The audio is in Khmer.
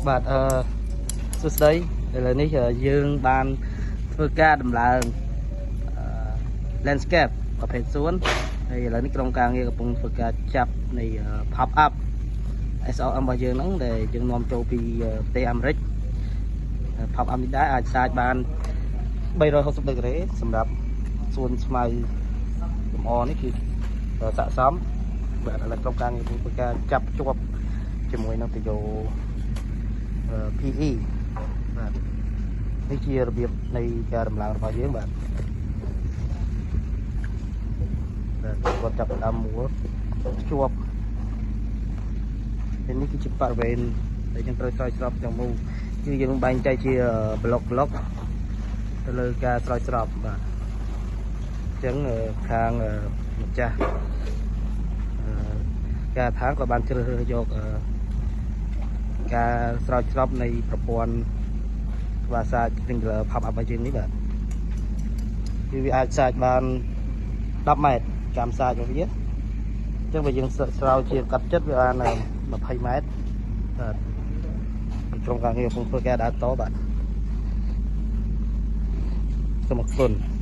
បាទអឺសួស្តីឥឡូវនេះយើងបានធ្វើការដំឡើងអឺ landscape ប្រភេទសួនហើយឥឡូវនេះក្រុមការងារកំពុងធ្វើការចាប់នៃ pop up SRM របស់យើងហ្នឹងដែលយើងនាំចូលពីប្រទេសអាមេរិក pop up នេះដែរអាចសាចបាន360ដឺក្រេសម្រាប់សួនស្មៅលម្អនេះគឺស័ក្តិសមបាទឥឡូវក្រុមការងារកំពុងធ្វើការចាប់ជាប់ជាមួយនឹងតយោ PE បាទនេះជារបៀបនៃការដំឡើងរបស់យើងបាទបាទគាត់ចាប់ដើមមួលភ្ជាប់នេះគឺជាបរិវេណដែលយើងត្រូវស្រោចស្រពទាំងមូលគឺយើងបែងចែកជាប្លុកប្លុកទៅលើការស្រោចស្រពបាទអញ្ចឹងខាងម្ចាស់ការឋានក៏បានជ្រើសរើសយកការស្រោចស្រពនៃប្រព័ន្ធក្បាលសាច sprinkler pop up របស់យើងនេះបាទគឺវាអាចសាចបាន10ម៉ែត្រចាំសាចរបស់វាអញ្ចឹងបើយើងស្រោចជាកាត់ចិត្តវាបាន20ម៉ែត្របាទក្រុមការងារកំពុងធ្វើការដើរតបាទសូមអរគុណ។